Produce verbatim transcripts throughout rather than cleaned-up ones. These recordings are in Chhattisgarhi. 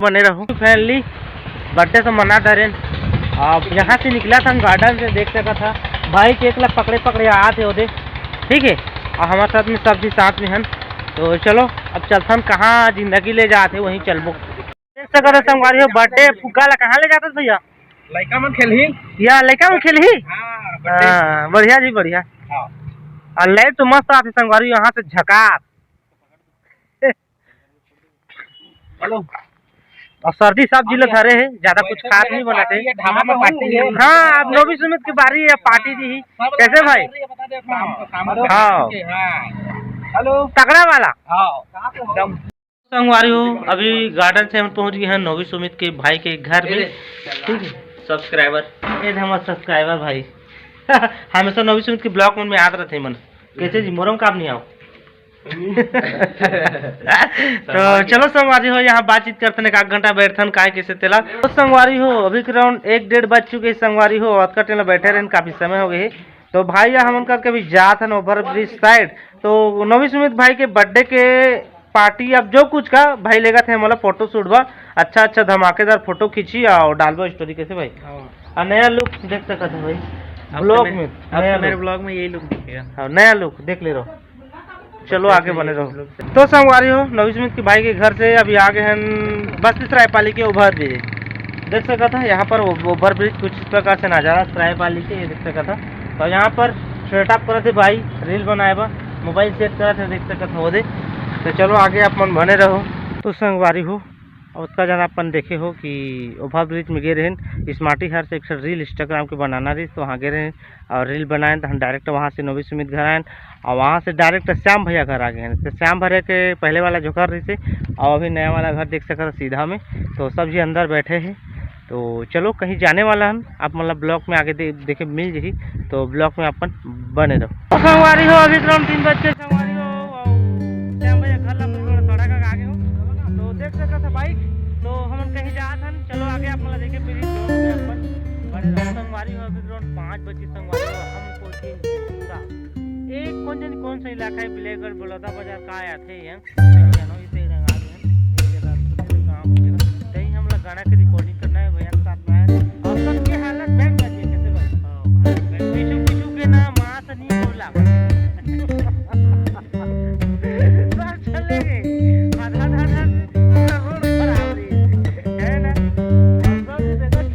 बने रहू। फैमिली बर्थडे तो मना डरेन। अब यहाँ से निकला था गार्डन से, देख सका था भाई केक ला पकड़े पकड़े आत हे ओदे, ठीक है। और हमारे साथ में सब भी साथ में हन। तो चलो अब चलथन, कहाँ जिंदगी ले जात हे वहीं चलबो। देख सका था संगवारी हो, बर्थडे फुग्गा ला कहाँ ले जाता भैया? लइका मन खेलही। या लइका मन खेलही। हाँ, बर्थडे। हाँ, बढ़िया जी, बढ़िया। हाँ। और लाइट तो मस्त आथे संगवारी, यहाँ से झकास। हेलो। और सर्दी सब जिला धरे है, ज्यादा कुछ खास नहीं बनाते। ये ढाबा में पार्टी है। हाँ, अब नवी सुमित की बारी है, पार्टी दी ही। कैसे भाई? हाँ। हेलो। तगड़ा वाला। हाँ। संगवारी हो, अभी गार्डन से हम पहुंच गए हैं नवी सुमित के भाई के घर में। ठीक है, सब्सक्राइबर, ये हमारा सब्सक्राइबर भाई। हमेशा नवी सुमित के ब्लॉग मन में आत रहते हैं मन। कैसे जी, मोरम का आप नहीं आओ? तो चलो संगवारी हो, यहाँ बातचीत करते हैं, एक घंटा बैठथन, काय कैसे तेला। तो संगवारी हो, अभी के राउंड एक डेढ़ बज चुके हैं संगवारी हो, अतका टेला बैठे रहन, काफी समय हो गए है। तो भाई, यहाँ हमन करके अभी जात हन ओवर ब्रिज साइड। तो नवी सुमित भाई के बर्थडे के पार्टी, अब जो कुछ का भाई लेगा थे, मतलब फोटो शूट बा, अच्छा अच्छा धमाकेदार फोटो खींची और डालबो स्टोरी, कैसे भाई? हाँ। और नया लुक देख सकत है भाई, अब तो ब्लॉग मेरे, में अब नया तो मेरे लुक। ब्लॉग में यही लुक दिखेगा। हाँ, नया लुक देख ले रहो। चलो आगे बने रहो। तो संगवारी हो, नवी सुमित के भाई के घर से अभी आगे हैं बस्ती सरायपाली के ओवर ब्रिज। देख सकत है यहाँ पर ओवर ब्रिज कुछ इस प्रकार से नजारा सरायपाली के, ये देख सकत है। तो यहाँ पर सेटअप करत हे भाई, रील बनाए बर मोबाइल सेट करत हे, देख सकत हो दे। तो चलो आगे आप मन बने रहो। तो संगवारी हो, और उसका जन अपन देखे हो कि ओवर ब्रिज में गे रहन, स्मार्टी हर से एक ठो रील इंस्टाग्राम के बनाना रही, तो वहाँ गे रहन और रील बनाएन, तो हम डायरेक्ट वहाँ से नवी सुमित घर आएन और वहाँ से डायरेक्ट श्याम भैया घर आ गए हैं। तो श्याम भैया के पहले वाला जो घर रही थे और अभी नया वाला घर देख सकत हो सीधा में, तो सब जी अंदर बैठे हैं। तो चलो कहीं जाने वाला हन, आप मतलब ब्लॉग में आगे दे, देखे मिल जही, तो ब्लॉग में अपन बने रहो। तो संगवारी हो, अभी ग्राउंड तीन बज के संगवारी हो, और श्याम भैया घर ला अपन थोड़ा का आगे हो, तो देख सकत हो बाइक, तो हमन कहीं जात हन। चलो आगे आप मतलब देखे फिर ब्लॉग में अपन बने रहो। संगवारी हो, अभी ग्राउंड पाँच बजे संगवारी हो, हम पहुंचे हैं का, एक कौन जानी कौन सा इलाका है, बिलेगढ़ बलौदा बाजार का आया थे ये। कहीं हम लोग गाना के रिकॉर्डिंग करना है भैया के साथ में। और सबके हालत बैंक बची है, कैसे भाई? हाँ, भाई, बैंक। पीछू, पीछू के ना माँ से नहीं बोला। सब चले गए। आधा, आधा, आधा, पूरा रोड खराब रही। है ना? और सब देखो।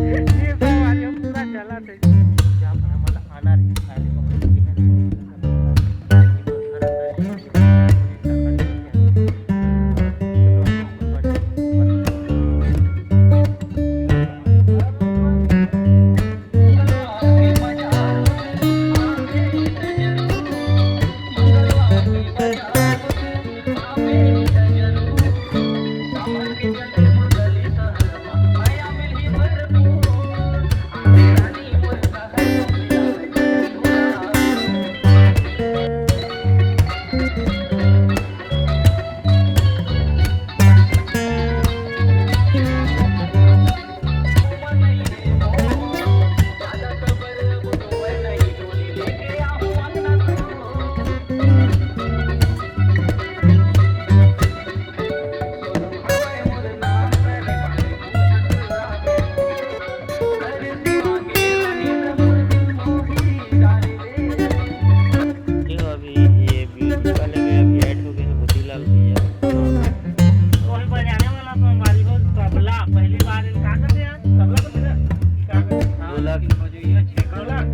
ये सब हमारे हम पूरा चला थे। क्या पता, मतलब, आना रही, खाने को हम लोग के हैं। ये अभी ये ब्यूटी वाले में अभी ऐड हो गए हैं मोतीलाल भैया। तो अभी बजाने वाला तो हमारी हो तबला, पहली बार इन का करते हैं, तबला तो बजा, का करते हैं? ढोलक। ये छेका ढोलक।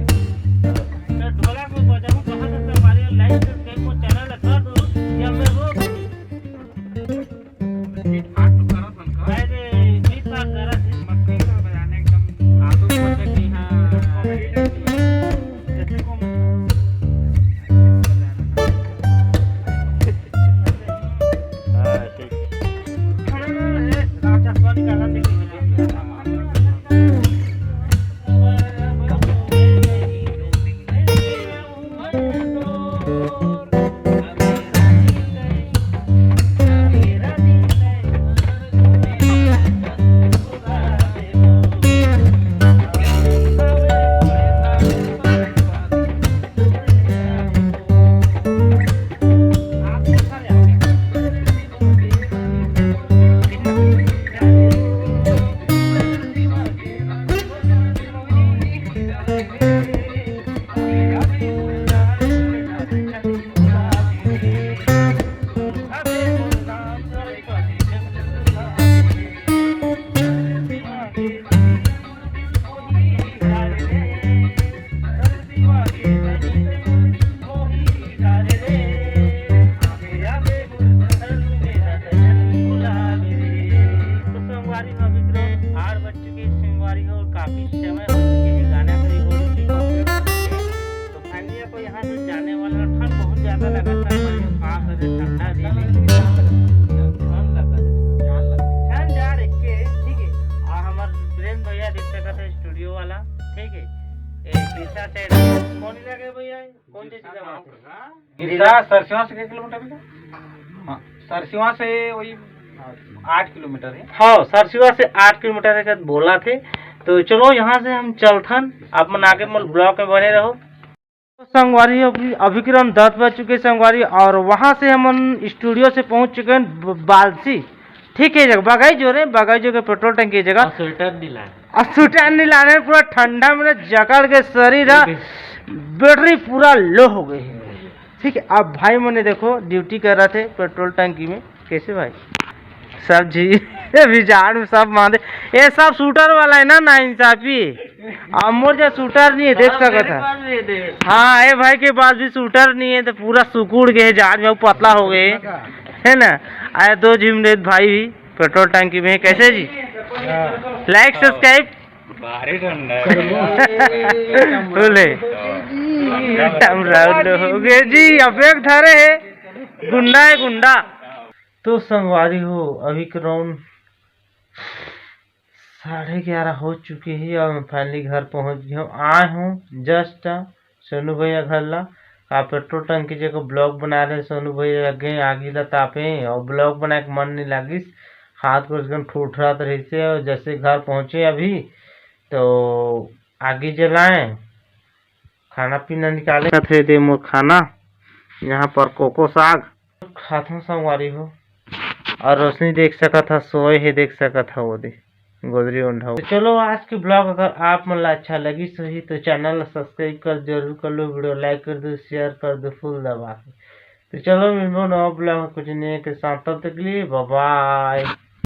तो ढोलक में बजाऊँ कहाँ से हमारे लाइव के को चैनल कर दो, या मैं वो अरे, गीत का करत हे। मक्का का बजाने एकदम आदत होथे कि हाँ, कॉमेडी टाइप के। जैसे को हाँ, ठीक। राजा स्वामी का आनंद लीजिए। ठीक है। ए, गिरसा से कौन इलाका है भैया? कौन चीज का बात है? गिरसा सरसिवा से कितने किलोमीटर है? हाँ, सरसिवा से वही आठ किलोमीटर है। हाँ, सरसिवा से आठ किलोमीटर है, बोला थे। तो चलो, यहाँ से हम चलथन, आप मन आगे मन ब्लॉग में बने रहो। तो संगवारी हो, अभी, अभी के रौन दस बज चुके संगवारी, और वहाँ से हमन स्टूडियो से पहुँच चुके हैं ब-, बालसी। ठीक है, जगह बगाई जो रे, बगाई जो के पेट्रोल टंकी जगह। और स्वेटर नहीं लाए। और स्वेटर नहीं लाने, पूरा ठंडा में जकड़ के शरीर है, बैटरी पूरा लो हो गई है। ठीक है, अब भाई मने देखो, ड्यूटी कर रहा थे पेट्रोल टंकी में। कैसे भाई? सब जी, अभी झाड़ में सब मांदे। ये सब शूटर वाला है ना, ना इंसाफी। अब मोर जो शूटर नहीं है, देख सकत है। हाँ, ये भाई के पास भी शूटर नहीं है, तो पूरा सुकुड़ गए, झाड़ में पतला हो गए, है ना? आए दो झिमरेद भाई भी पेट्रोल टंकी में। कैसे जी? लाइक, सब्सक्राइब। भारी ठंडा है। बोले, टमराउल हो गए जी, अब एक धरे है, गुंडा है गुंडा। तो संगवारी हो, अभी के रौन साढ़े ग्यारह हो चुके ही और मैं फाइनली घर पहुंच गया हूँ। आए हूँ जस्ट सोनू भैया घर ला। का पेट्रोल टंकी जगह ब्लॉग बना रहे सोनू भैया, लग गए आगी ला तापे और ब्लॉग बनाए के मन नहीं लागिस, हाथ गोड़ एकदम ठुठरात रहिसे। और जैसे घर पहुँचे अभी, तो आगी जलाए, खाना पीना निकाले। कथे दे मोर खाना, यहाँ पर कोको साग खाथों संगवारी हो। और रोशनी देख सकत हा, सोए हे, देख सकत हा, वो दे गोदरी ओंढा। तो चलो, आज के ब्लॉग अगर आप मन ला अच्छा लगिस होही, तो चैनल ला सब्सक्राइब कर जरूर कर लो, वीडियो लाइक कर दो, शेयर कर दो फुल दबा के। तो चलो, मिलबो नवा ब्लॉग में कुछ नया के साथ, तब तक के लिए बाय बाय।